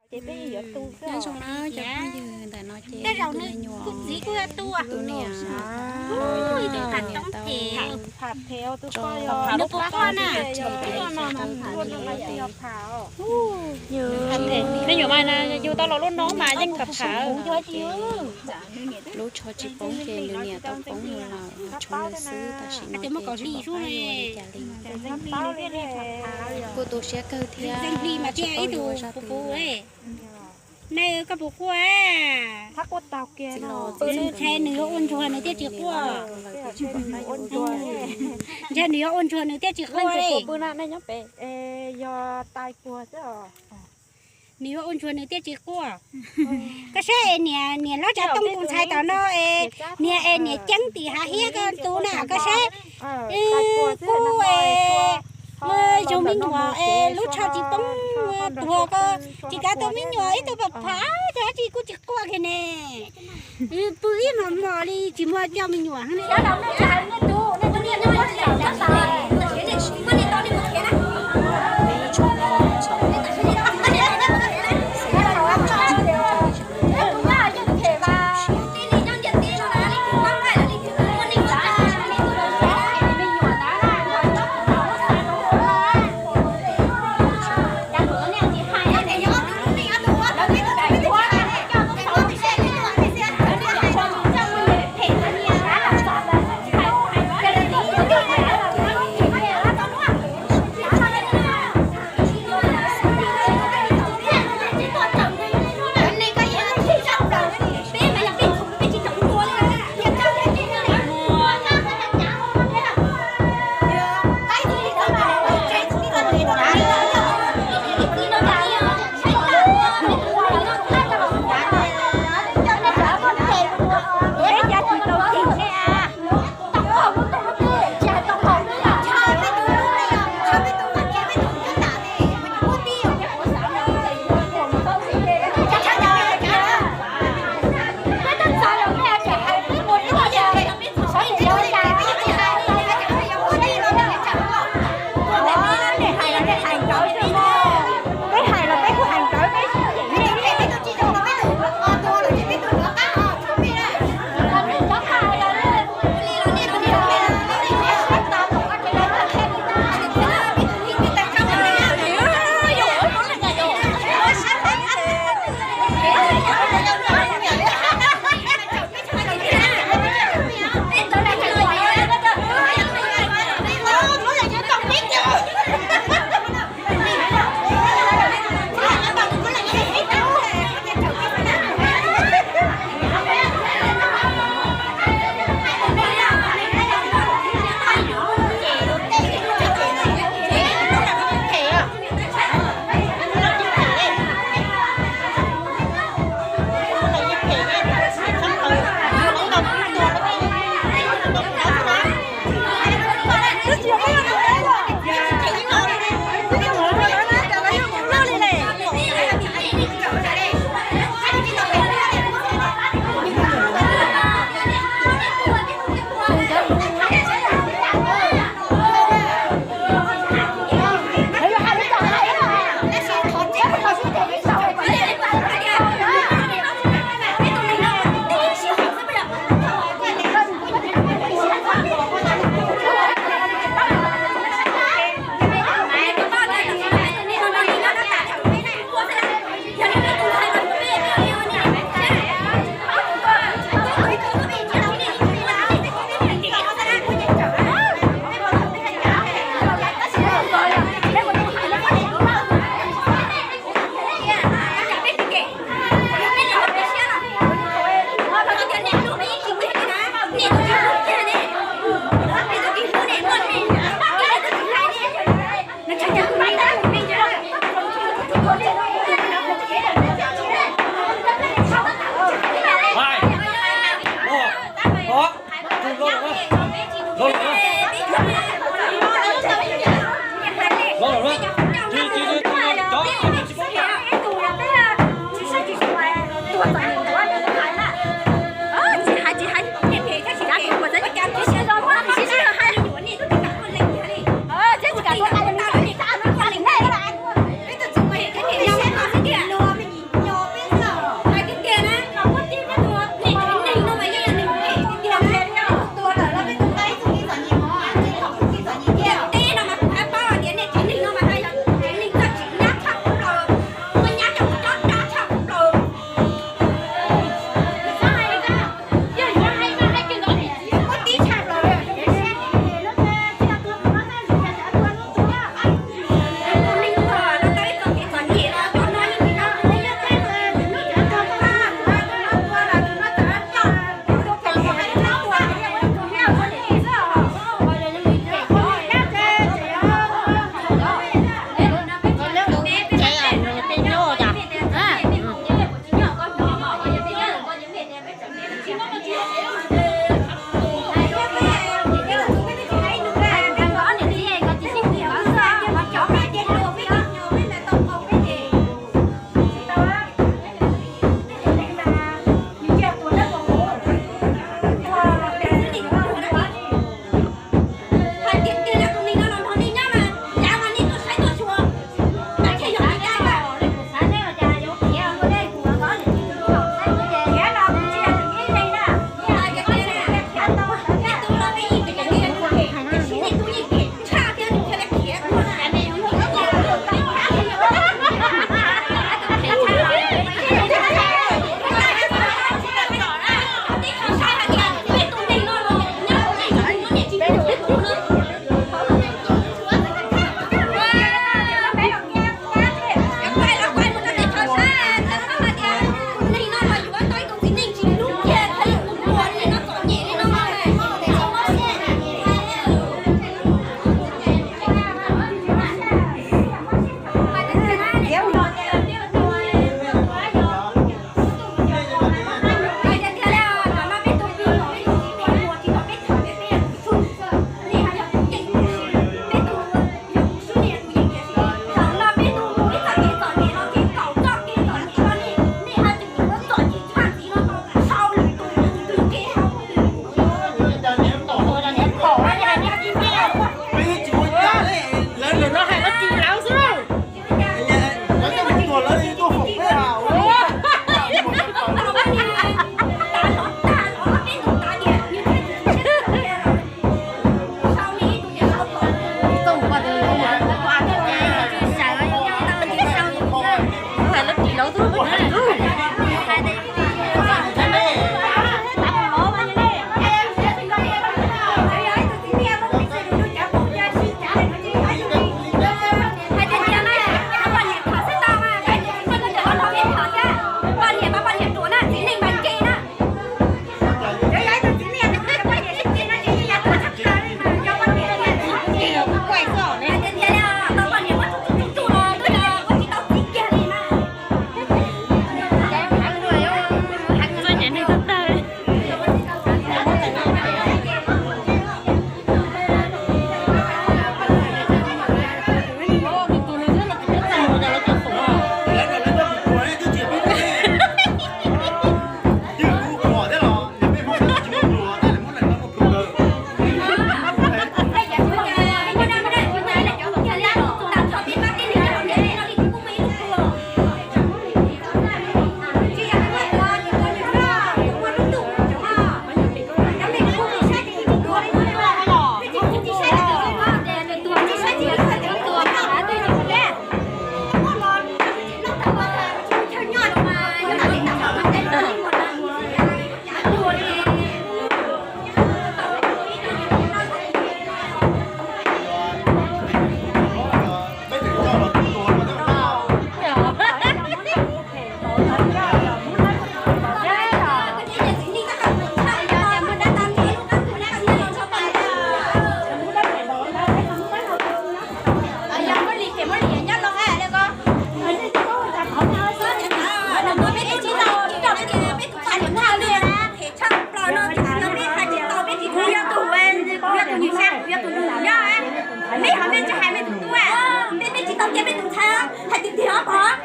Nyob zoo na cov phooj ywg, ntawm no ces tus me nyuam, tus niam los yug tus niam tau tso lub tsho ces tsis tau tus niam. Me nyuam mas yug tau los lub no mas yeej tham tham. Lub tsho tsis poob ces nws niam tau poob mus lawm, tshuav nws xwb, tam sim no ces tsis pom qab yuav ua li cas li. Kuj tu siab kawg thiab, tsis paub yuav ua zaj twg. Nws koj puas quaj? Txiv los txiv ntshai nws yuav ua ntsuag nws thiaj tsis quaj. Ntshai nws yuav ua ntsuag nws thiaj tsis quaj. Nws yuav ua ntsuag nws thiaj tsis quaj. Koj saib es niam, niam hlob Tsav Tooj tus ntxhais tom no es, niam es niam ceeb tim hav hiab koj tus na, koj saib. Kuj es, yug me nyuam es lub tsho tsis poob tuag, koj tsis kav tau me nyuam ib tug pam phav ces dab tsi kuj tsis quaj kiag ne. Pw ib hmos hmo li tsis muaj coj me nyuam. Peb hais los peb kuj hais rawv, peb Kuv yog tus, kuv yog tus nws xya, kuv yog tus nws nyob. Mej ho mej tsis hais mej tus tub, mej, mej tsis tau cia mej tus ntxhais hais tiag tiag os pog.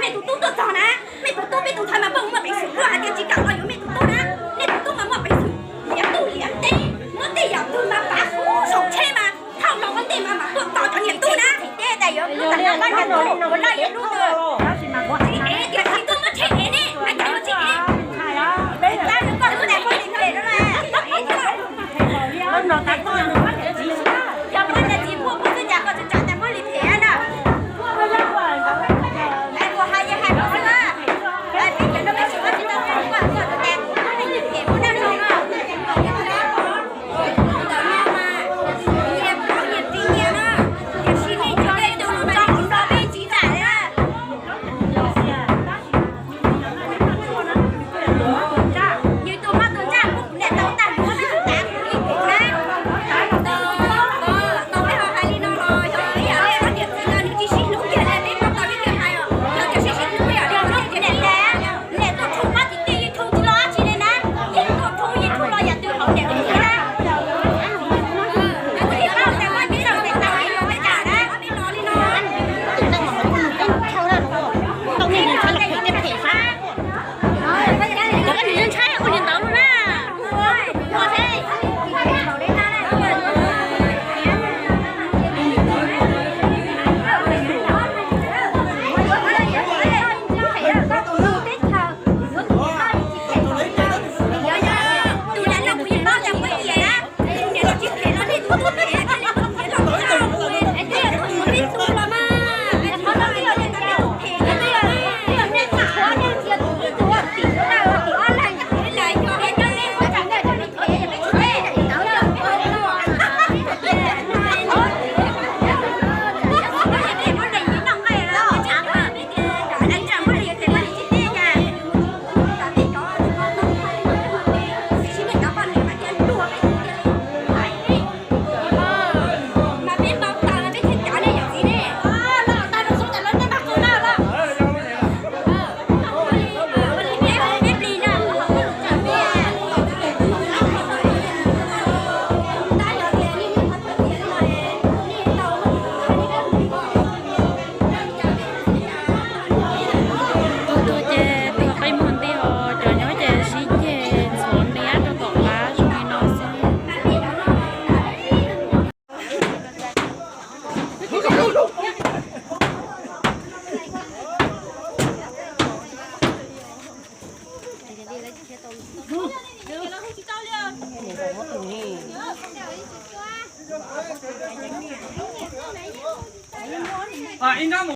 Mej tus tub tuaj txog na, mej tus tub mej tus ntxhais mas muaj muaj peev xwm tuaj hais tias tsis kam los yuav mej tus tub na. Nej tus tub mas muaj peev xwm liam tub liam teb, muab tej yam twg mas pav saum tsheb mas thauj los ua ntej mas mas tuaj tos cov niam tub na. Tiam sis tuaj muab tsheb ev ne, hais tias yuav tsis ev. Tus tuag ces tus qe muag nti, ho cov nyob ces sib ceg ntxhov niab rau tom qab zoo li no xwb. Ib nrab